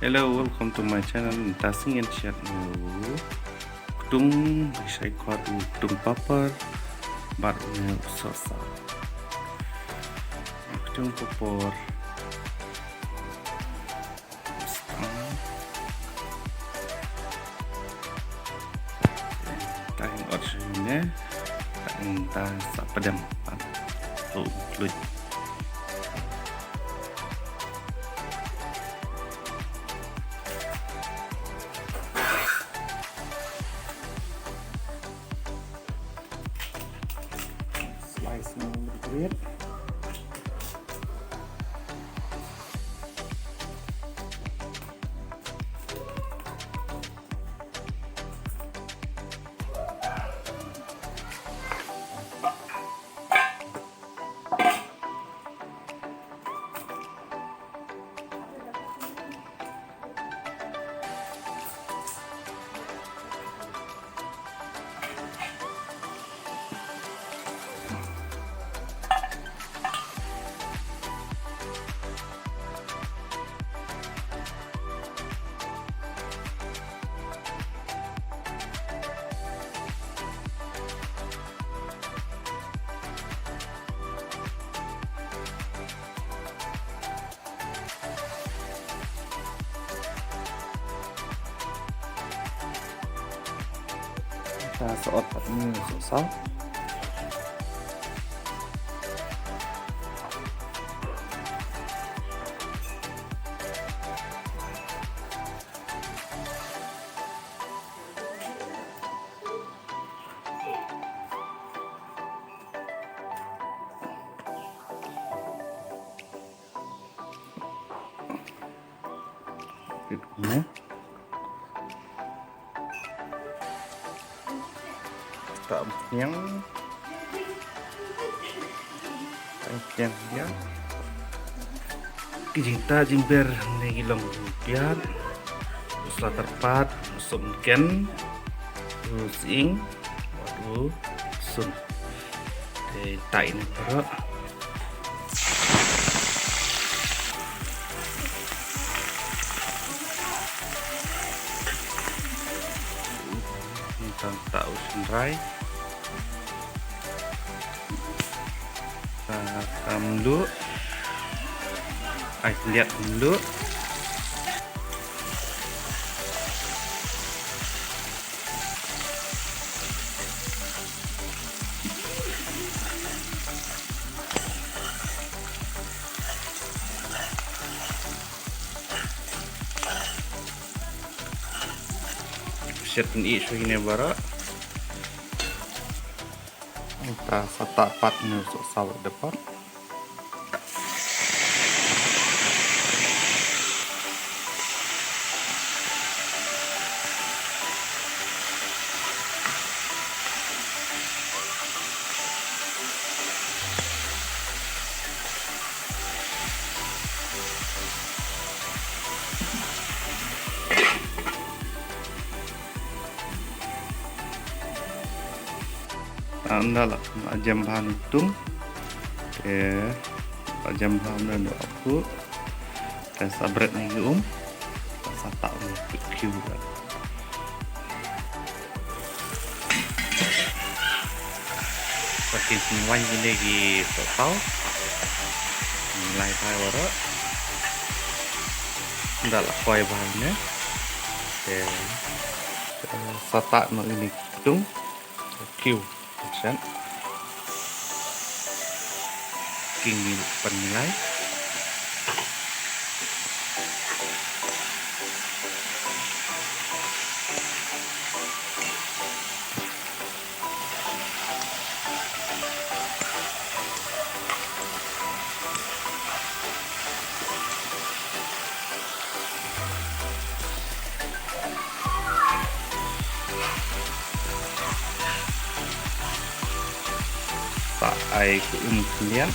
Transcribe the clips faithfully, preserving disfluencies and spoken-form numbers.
Hello, welcome to my channel. Mynta sngi ngin shet ïa u ktung, shai khot u ktung papar bad u sohsaw. Ktung papar. Tang ot sini, tang ta sa pedem pan tu kluit. Slice ng bit. Ta sa ot pat ni sa sa. Kit kumne. Ta niang. Ta niang dia. Ki jingtah jingber ne ki long u piat, u sla tyrpad, u sop mken, u sying, bad u sun. Te tai ne parot. Tang ta u synrai. Ta, ta mluh. Ai, liat mluh. Shet pyni shuh ine baroh. Ta sa tah pat ne u sohsaw da pat. Ynda la, la jem bha ne u ktung. Te la jem bha ne u ktung. Te sa bret ne ki um. Te sa tah ne ki khiew. Sa ki sngewbha kine ki sohsaw. Lai phai baroh. Ynda la khoi bha ne. Te, te sa tah ne ine ki ktung. Khiew. Shen. King ni pan ni lai. Sa ai ki um khyndiat.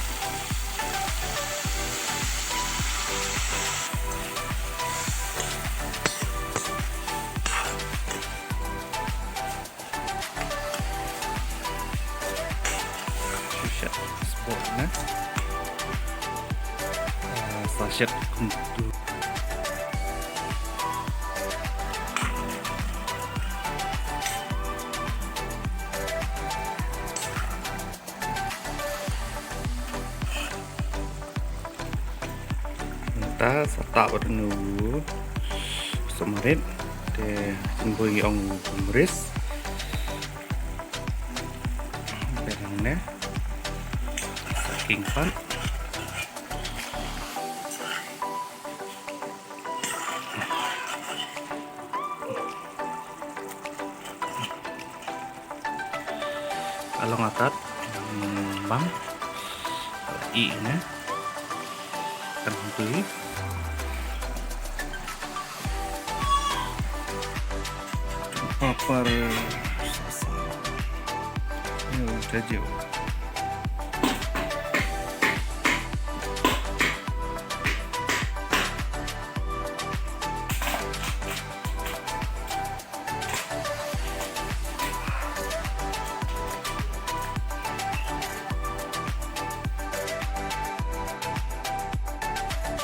Shisha, sbok na. Ah, sa shet kumtu. Ta sa tap bad u samarit. Te jingbuh ngi ong u mris. Te hangne sa king pat. Along atat bang i ne kan hui papar sasa. Yo, tajuk.